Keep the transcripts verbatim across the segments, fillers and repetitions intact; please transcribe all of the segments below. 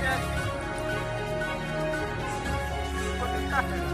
Kèt. Kote m ka fè la?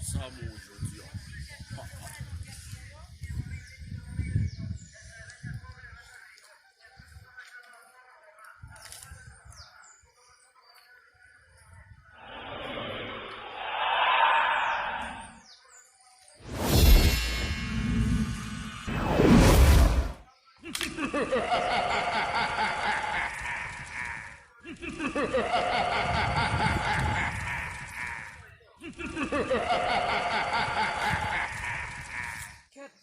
Sa bon jodi a. Kèt.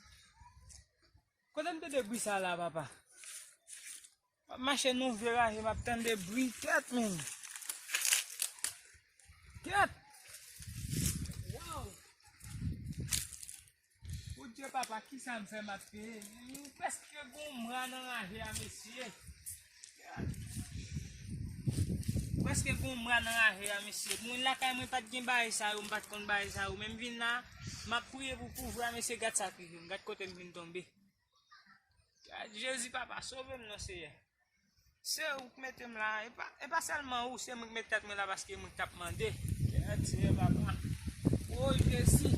Kote m tande bri sa la, papa? M ap mache nan yon vye raje, m ap tande bri. Kèt, menm. Kèt. Wow. Bondye, papa, kisa m fè m ap peye? M prèske gen yon mwa nan raje a, mesye. Prèske gen yon mwa nan raje a, mesye. Mwen lakay mwen pa t gen bagay sa yo, m pa t konn bagay sa yo. Men m vin la, m ap priye pou kouvri a, mesye, gad sa k rive m, gad kote m vin tonbe. Gad, Jezi, papa, sove m non, Seyè. Se ou k mete m la. E pa, e pa sèlman ou, se mwen k met tèt mwen la paske mwen k t ap mande. Gad, Seyè, papa. O Jezi.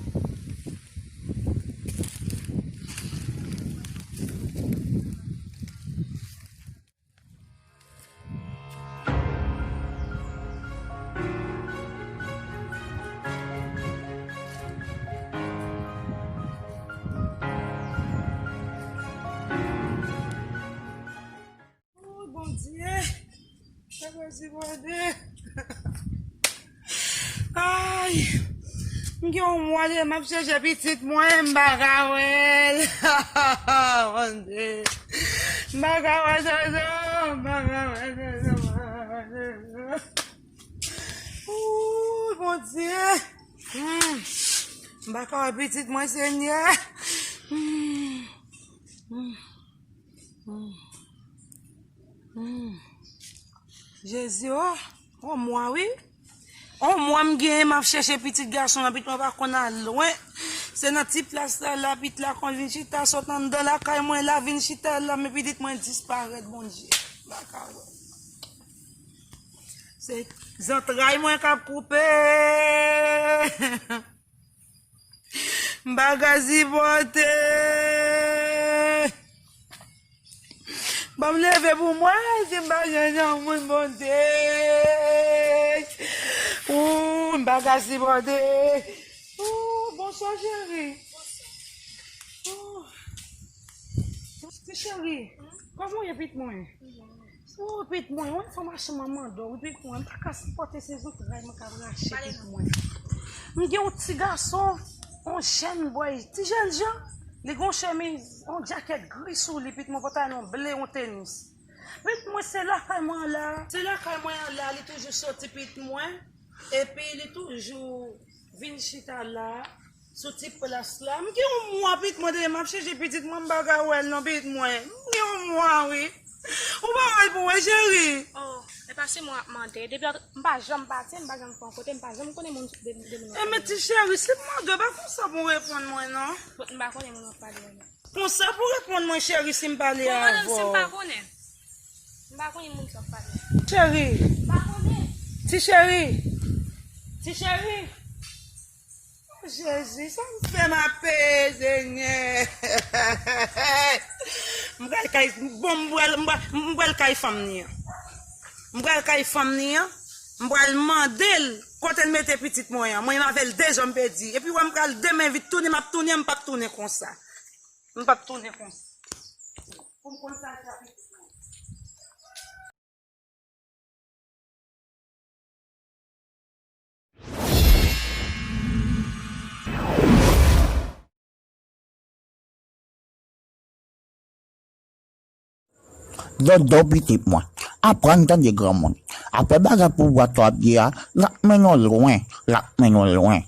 O Bondye, Bondye, Bondye. Ay, m gen yon mwa deja m ap chèche pitit mwen, m pa ka wè l. Bondye, m pa ka wè Jojo, m pa ka wè Jojo, m pa ka wè Jojo. Ooh, Bondye. Hmm. M pa ka wè pitit mwen, Senyè. Hmm. Hmm. Hmm. Hmm. Jezi, o, on mwa, wi. On mwa m genyen, m ap chèche pitit gason an, pitit mwen pa konn al lwen. Se nan ti plas la, la, pitit la konn vin chita, sot anndan lakay mwen la, vin chita la, men pitit mwen disparèt, Bondye. M pa ka wè. Se zantray mwen k ap koupe. M pa ka sipòte. Ban m leve pou mwen, si m pa jwenn yon moun, Bondye. Ooh, m pa ka sipòte. Ooh, bonswa, cheri. Ooh. Ti cheri, kòman w ye, pitit mwen? O, pitit mwen, yon enfòmasyon m ap mande w, wi, pitit mwen, m pa ka sipòte se zantray mwen k ap rache, pitit mwen. M gen yon ti gason, yon jèn bòy, ti jèn jan, li gen yon chemiz, yon djakèt gri sou li, pitit mwen, pantalon ble, yon tenis. Pitit mwen, se lakay mwen an la, se lakay mwen an la, li toujou soti, pitit mwen, epi li toujou vin chita la, sou ti plas la. M gen yon mwa, pitit mwen, deja m ap chèche pitit mwen, m pa ka wè l non, pitit mwen. M gen yon mwa, wi. Ou pa wè l pou mwen, cheri. Oh, e pa se mwen ap mande. Depi m pa janm pati, m pa janm fè yon kote, m pa janm konnen moun de, de moun. E men ti cheri, si m mande w, pa konsa pou w reponn mwen non. Bon, m pa konnen moun w ap pale a non. Konsa pou w reponn mwen cheri, si m pale avè w. Bon, madanm, si m pa konnen. M pa konnen moun w ap pale a. Cheri. M pa konnen. Ti cheri. Ti cheri. Jezi, sa m fè m ap peye, Senyè. M pral kay, bon, m pral, m pral, m pral kay fanm ni an. M pral kay fanm ni an. M pral mande l kote l mete pitit mwen an. Mwen menm avè l de zòm pèdi. Epi wè m pral demen vit tounen, m ap tounen, m p ap tounen konsa. M p ap tounen konsa. Pou m konn sa l fè pitit mwen. Dodo pitit mwen, aprann tande granmoun. Afè bagay pouvwa sa w ap di a, l ap mennen w lwen, l ap mennen w lwen.